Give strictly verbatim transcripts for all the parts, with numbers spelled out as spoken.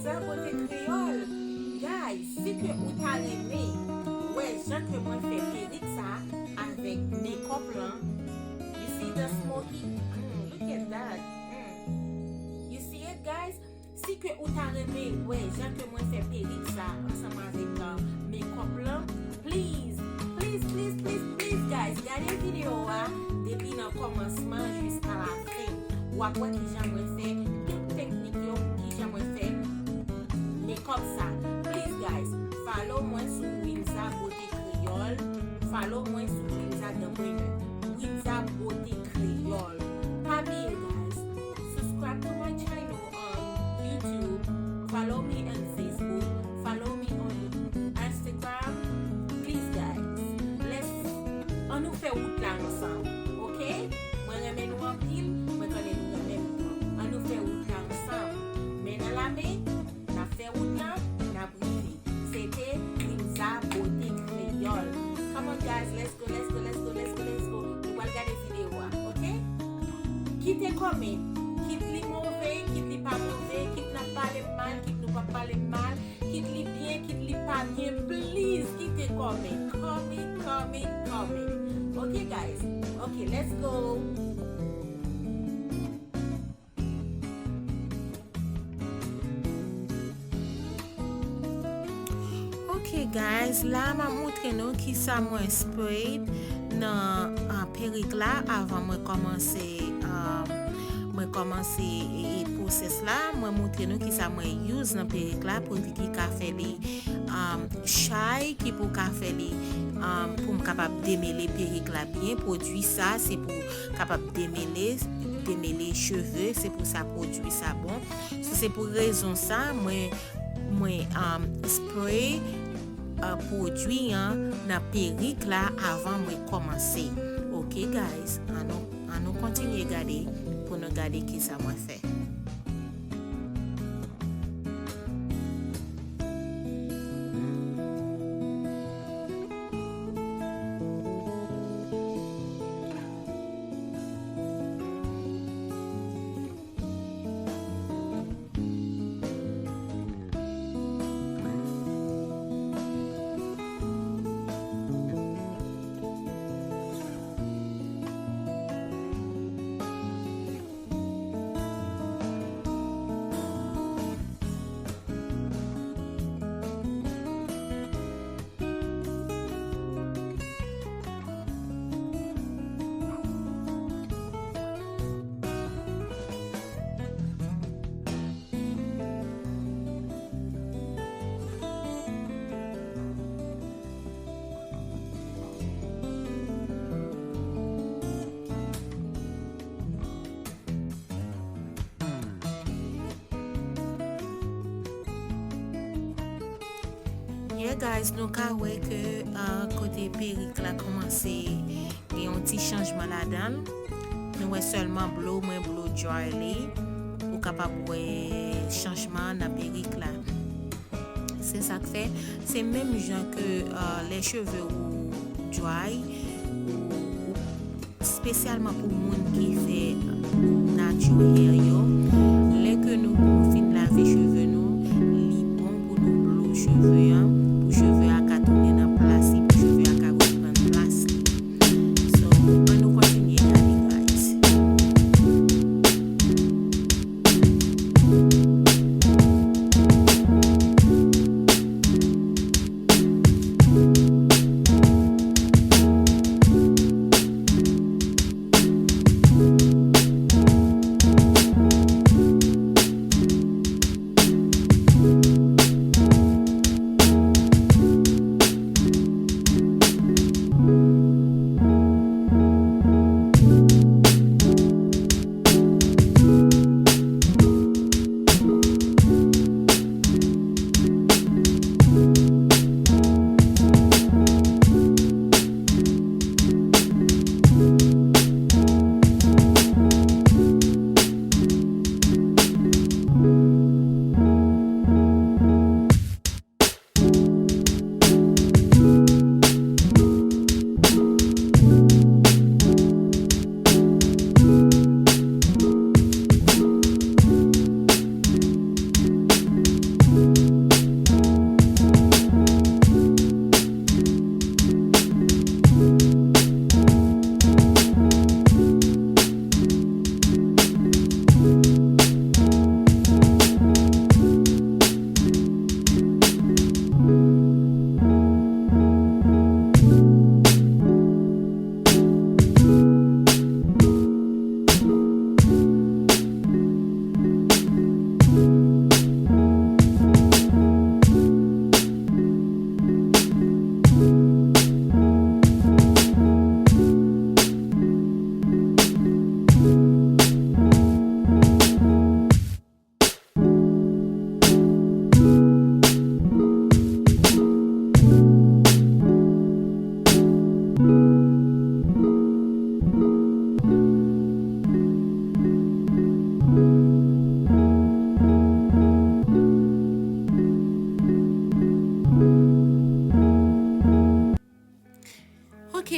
Sa bote kreyòl. Guys, si ke ou ta renmen wè jan ke mwen fè perik sa avèk makeup lan, you see the smoky? Mm, look at that. Mm. You see it, guys? Si ke ou ta renmen wè jan ke mwen fè perik sa ansanm avèk, uh, makeup lan, please, please, please, please, please, guys, gade videyo a depi nan kòmansman jiska la fen. W ap wè kijan mwen fè tout teknik yo, kijan mwen fè makeup sa. Please, guys, follow mwen sou Winza Bote Kreyòl. Follow mwen sou Winza The Winner. Winza Bote Kreyòl. Pa bliye, guys, subscribe to my channel on YouTube. Follow me on Facebook. Follow me on Instagram. Please, guys. Let's, ann nou fè wout la ansanm, ok? Mwen renmen nou anpil, mwen konnen nou renmen m tou. Ann nou fè wout la ansanm. Men nan lamen, n ap fè wout la, n ap rive. Se te Winza Bote Kreyòl. Come on, guys, let's go, let's go, let's go, let's go, let's go. Nou pral gade videyo a, ok? Kite kòmè, kit li move, kit li pa move, kit n ap pale m mal, kit nou p ap pale m mal, kit li byen, kit li pa byen, please, kite kòmè. Kòmè, kòmè, kòmè. Ok, guys. Ok, let's go. Ok, guys, la m ap montre nou kisa mwen spray nan, ah, perik la avan mwen kòmanse, ah, mwen kòmanse, e, e, pwosès la. Mwen montre nou kisa mwen use nan perik la, pwodui ki ka fè li, ah, chay, ki pou ka fè li, ah, pou m kapab demele perik la byen. Pwodui sa, se pou kapab demele, demele cheve, se pou sa pwodui sa bon. So, se pou rezon sa, mwen, mwen, um, spray, uh, pwodui an nan perik la avan mwen kòmanse. Ok, guys, ann nou, ann nou kontinye gade pou nou gade kisa mwen fè. Yeah, guys, nou ka wè ke, ah, kote perik la kòmanse gen yon ti chanjman ladan l. Nou wè sèlman blow, mwen blow dry li. Ou kapab wè chanjman nan perik la. Se sa k fè, se menm jan ke, ah, lè cheve ou dry, ou, ou espesyalman pou moun ki fè natural hair yo. Lè ke nou, nou fin lave cheve nou, li bon pou nou blow cheve an, pou cheve a ka tounen nan plas li, pou cheve a ka reprann plas li. So, ann nou kontinye gade, guys.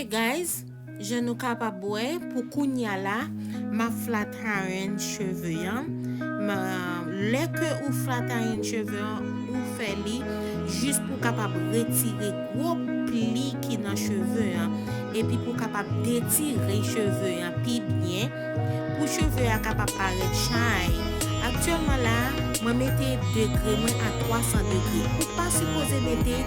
Guys, jan nou kapab wè, pou kounya la, m ap flat iron cheve an. M, lè ke ou flat iron cheve an, ou fè li jis pou kapab retire gwo pli ki nan cheve an, epi pou kapab detire cheve an pi byen, pou cheve a kapab parèt chay. Aktyèlman la, mwen mete degre mwen a twa san degre. Ou pa sipoze mete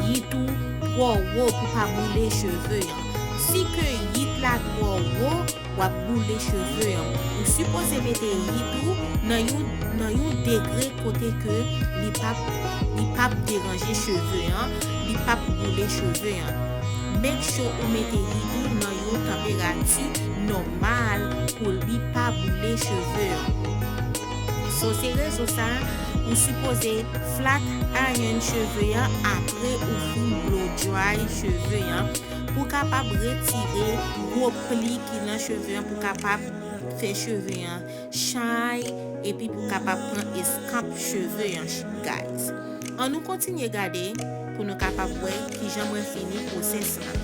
yit ou twò wo pou pa boule cheve an. Si ke yit la twò wo, w ap boule cheve an. Ou sipoze mete yit ou nan yon, nan yon degre kote ke li p ap, li p ap deranje cheve an, li p ap boule cheve an. Make sure ou mete yit ou nan yon tanperati nòmal pou li pa boule cheve an. So, se rezon sa, ou sipoze flat iron cheve an apre ou fin blow dry cheve an, pou kapab retire gwo pli ki nan cheve an, pou kapab fè cheve an chay, epi pou kapab pran eskanp cheve an, guys. Ann nou kontinye gade pou nou kapab wè kijan mwen fini pwosès la.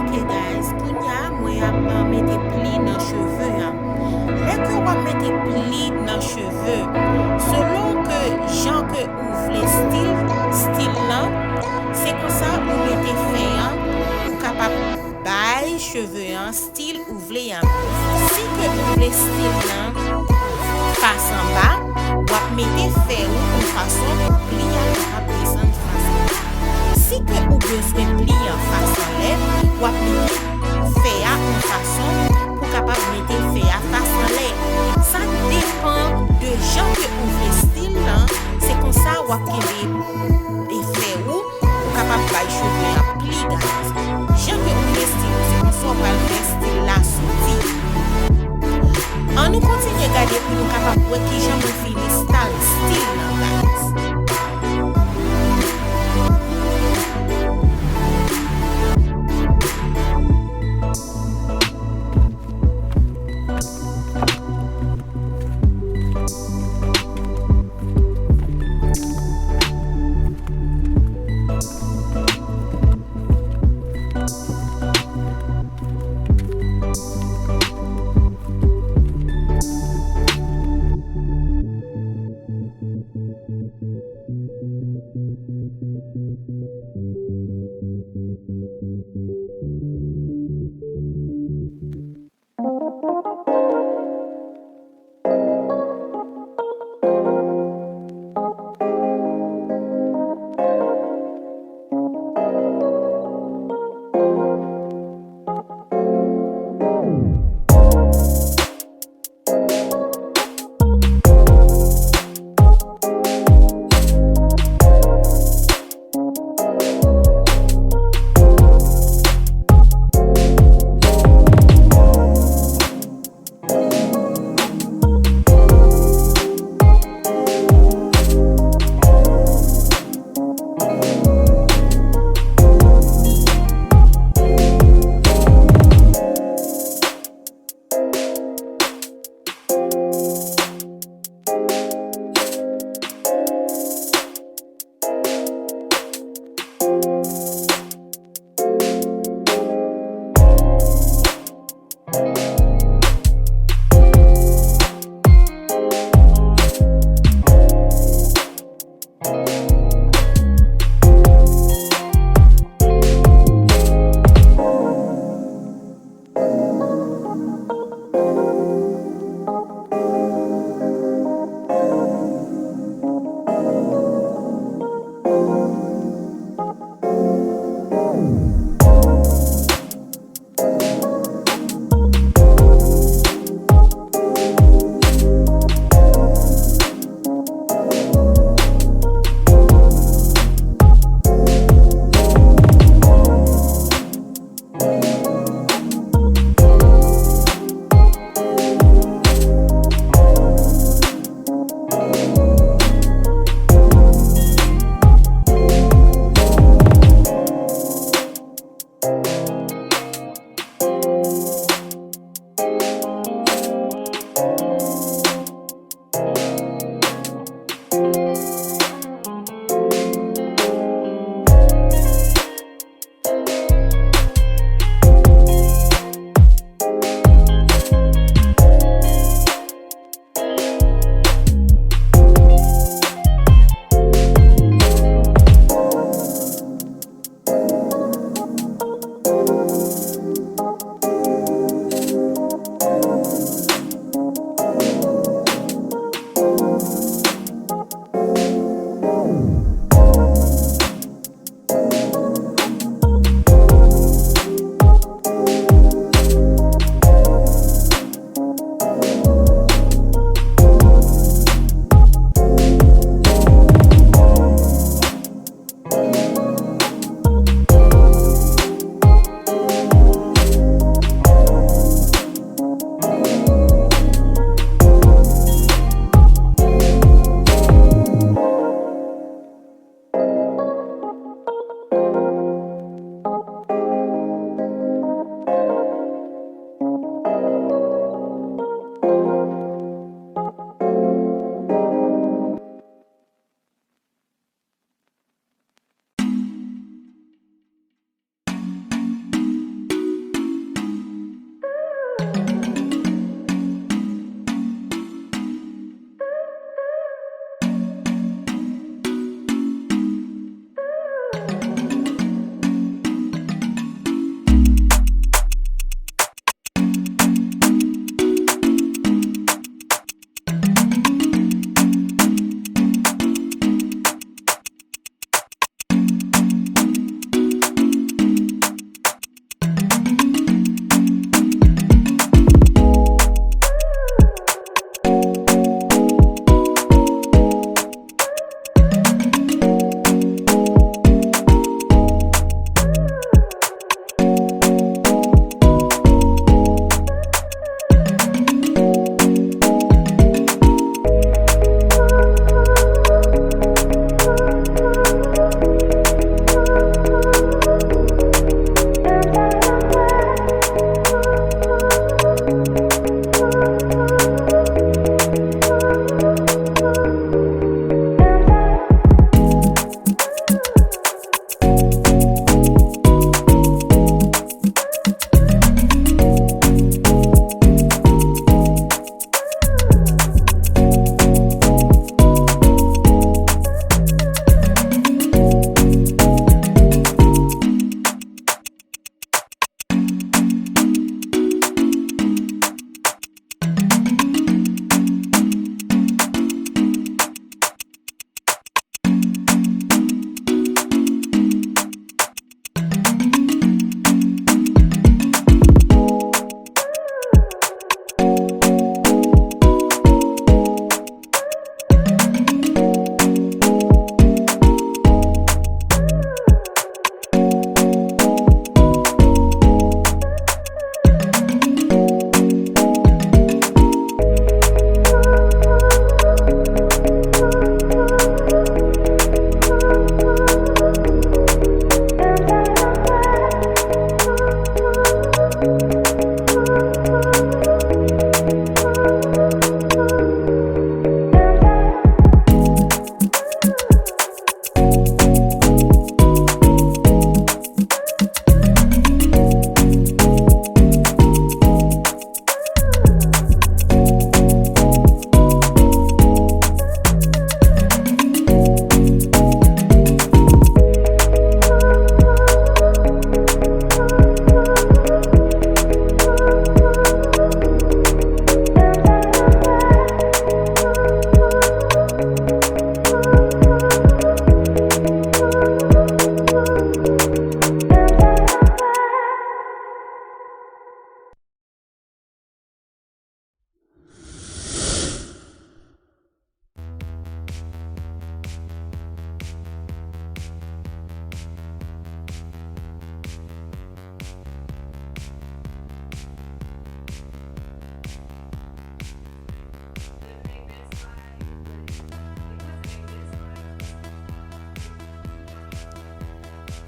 Ok, guys, kounya mwen ap, uh, mete pli nan cheve a. Lè ke w ap mete pli nan cheve, selon ke jan ke ou vle stil, stil lan, se konsa ou mete fè an, ou kapab bay cheve an stil ou vle an. Si ke ou vle stil lan fas anba, w ap mete fè ou yon fason pou pli a kapab desann fas anba. Si ke ou bezwen pli an fas anlè, w ap mete fè a yon fason pou kapab mete fè a fas anlè. Sa depann de jan ke ou vle stil lan, se konsa w ap kenbe e fè ou, ou kapab bay cheve a pli, guys. Jan ke ou vle stil ou, se konsa w pral fè stil la soti. Ann nou kontinye gade pou nou kapab wè kijan mwen fini style stil lan, guys.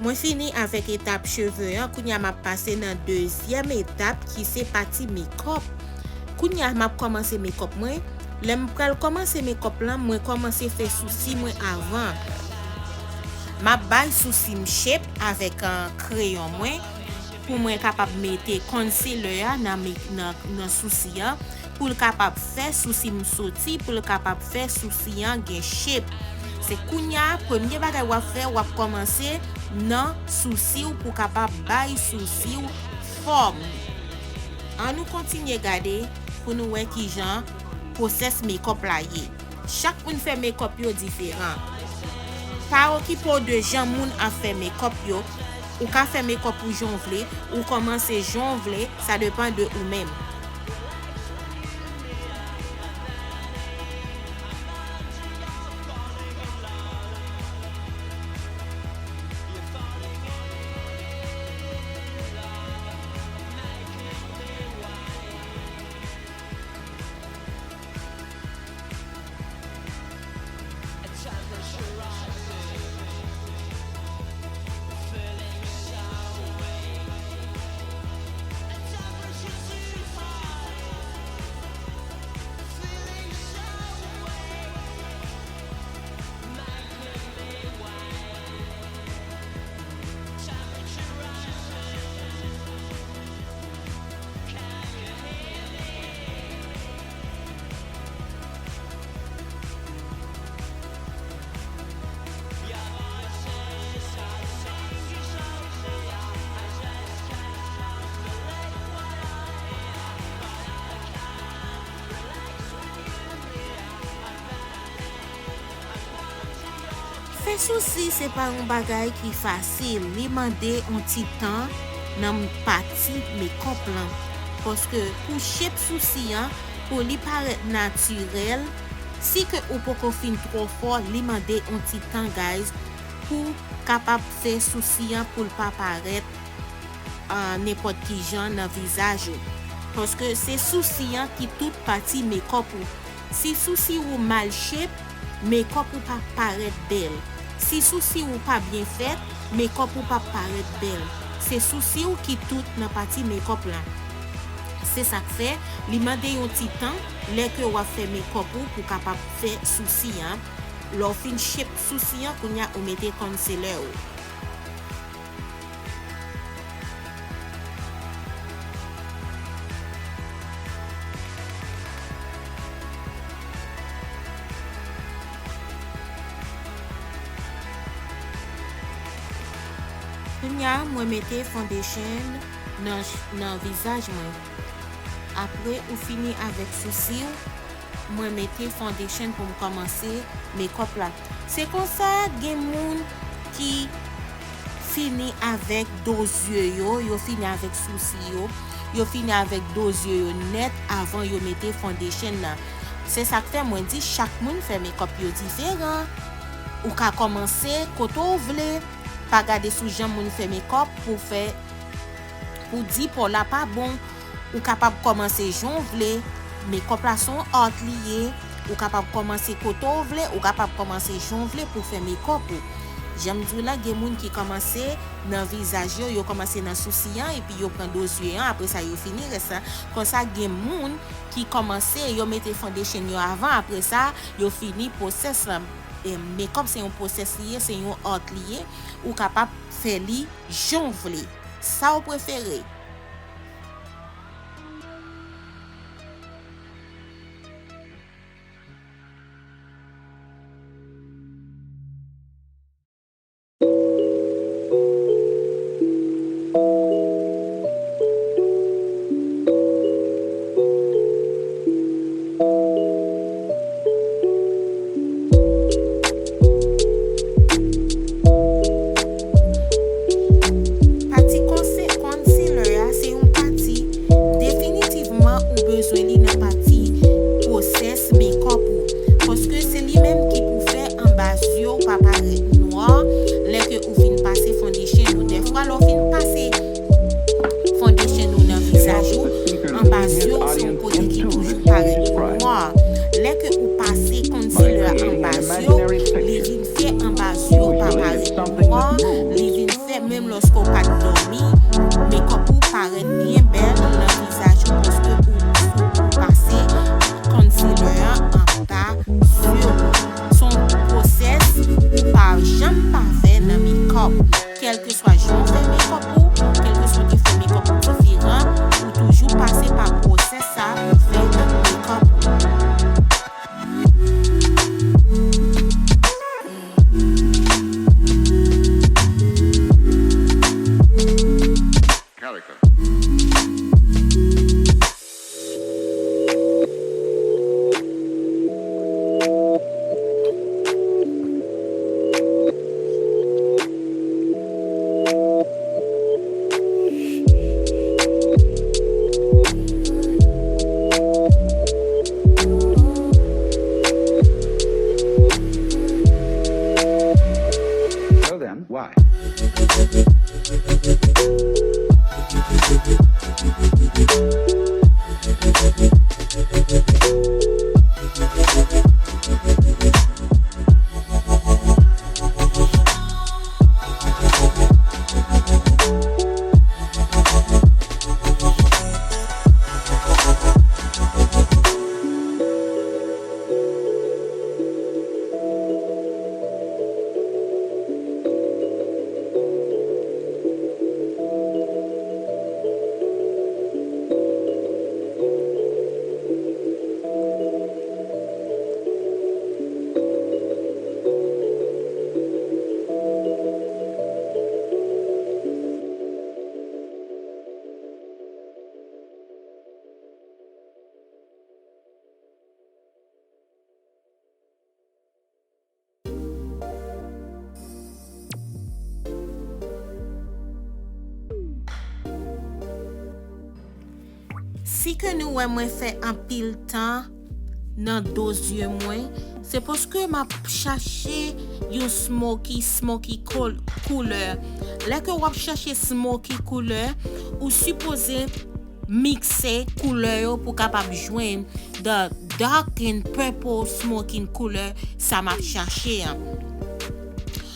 Mwen fini avèk etap cheve an, kounye a m ap pase nan dezyèm etap ki se pati mekòp. Kounye a m ap kòmanse mekòp mwen. Lè m pral kòmanse mekòp lan, mwen kòmanse fè sousi mwen avan. M ap bay sousi m shape avèk, ah, kreyon mwen pou mwen kapab mete concealer a nan, nan, nan sousi an, pou l kapab fè sousi m soti, pou l kapab fè sousi an gen shape. Se kounye a, premye bagay w ap fè, w ap kòmanse nan sousi w pou kapab bay sousi w fòm. Ann nou kontinye gade pou nou wè kijan pwosès mekòp la ye. Chak moun fè mekòp yo diferan. Pa okipe w de jan moun ap fè mekòp yo. Ou ka fè mekòp ou jan w vle, ou kòmanse jan w vle, sa depann de ou menm. Fè sousi se pa yon bagay ki fasil, li mande yon ti tan nan pati mekòp lan. Paske pou shape sousi an, pou li parèt natirèl, si ke ou poko fin twò fò, li mande yon ti tan, guys, pou kapab fè sousi an pou l pa parèt ah, nenpòt ki jan nan vizaj ou. Paske se sousi an ki tout pati mekòp ou. Si sousi ou mal shape, mekòp ou p ap parèt bèl. Si sousi ou pa byen fèt, mekòp ou p ap parèt bèl. Se sousi ou ki tout nan pati mekòp lan. Se sa k fè, li mande yon ti tan lè ke w ap fè mekòp ou pou kapab fè sousi an. Lè w fin shape sousi an, kounye a ou mete concealer ou. Kounye a, mwen mete foundation nan, nan vizaj mwen. Apre ou fini avèk sousi w, mwen mete foundation pou m kòmanse mekòp la. Se konsa, gen moun ki fini avèk do zye yo, yo fini avèk sousi yo, yo fini avèk do zye yo nèt avan yo mete foundation nan. Se sa k fè mwen di chak moun fè mekòp yo diferan. Ou ka kòmanse kote w vle, pa gade sou jan moun fè mekòp pou fè, pou di pa w la pa bon. Ou kapab kòmanse jan w vle. Mekòp la se yon art li ye. Ou kapab kòmanse kote w vle, ou kapab kòmanse jan w vle pou fè mekòp ou. Jan m di w la, gen moun ki kòmanse nan vizaj yo, yo kòmanse nan sousi an, epi yo pran do zye an, apre sa yo fini rès la. Konsa, gen moun ki kòmanse, yo mete foundation yo avan, apre sa, yo fini pwosès la. E mekòp se yon pwosès li ye, se yon art li ye. Ou kapab fè li jan w vle. Sa w prefere. Pati konse-, concealer Si ke nou wè mwen fè anpil tan nan do zye mwen, se paske m ap chache yon smoky, smoky kol-, koulè. Lè ke w ap chache smoky koulè, ou sipoze mikse koulè yo pou kapab jwenn the dark and purple smoking koulè sa m ap chache an.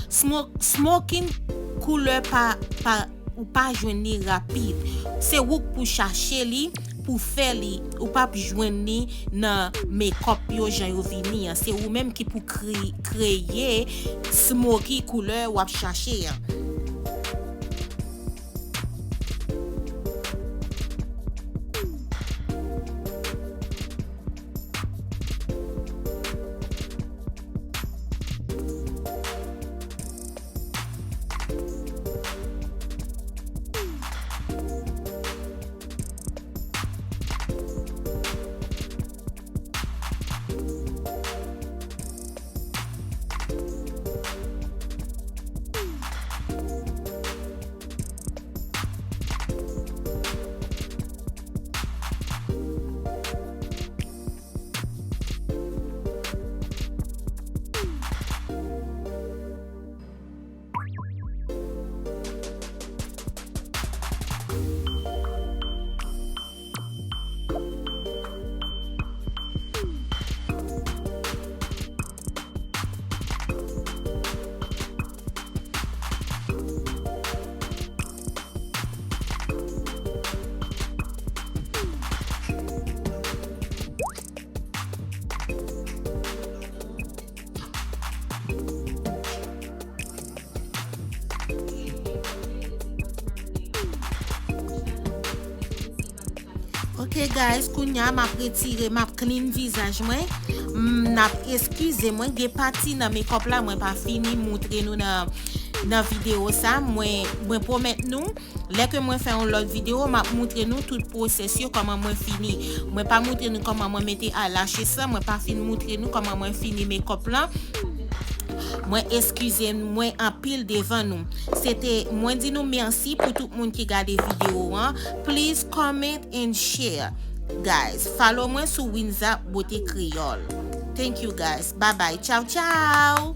Smoke, smoking koulè pa, pa, ou pa jwenn li rapid. Se ou k pou chache li, pou fè li. Ou p ap jwenn li nan makeup yo jan yo vini an. Se ou menm ki pou kre-, kreye smoky koulè w ap chache an. Ok, guys, kounya m ap retire, m ap clean vizaj mwen. M, n ap eskize mwen, gen pati nan makeup la mwen pa fini moutre nou nan, nan videyo sa. Mwen, mwen pwomèt nou, lè ke mwen fè yon lòt videyo, m ap moutre nou tout pwosès yo, kòman mwen fini. Mwen pa moutre nou kòman mwen mete eyelashes lan, mwen pa fin moutre nou kòman mwen fini makeup lan. Mwen eskize mwen anpil devan nou. Se te, mwen di nou mèsi pou tout moun ki gade videyo an. Please comment and share. Guys, follow mwen sou Winza Beauté Créole. Thank you, guys. Bye bye. Ciao, ciao.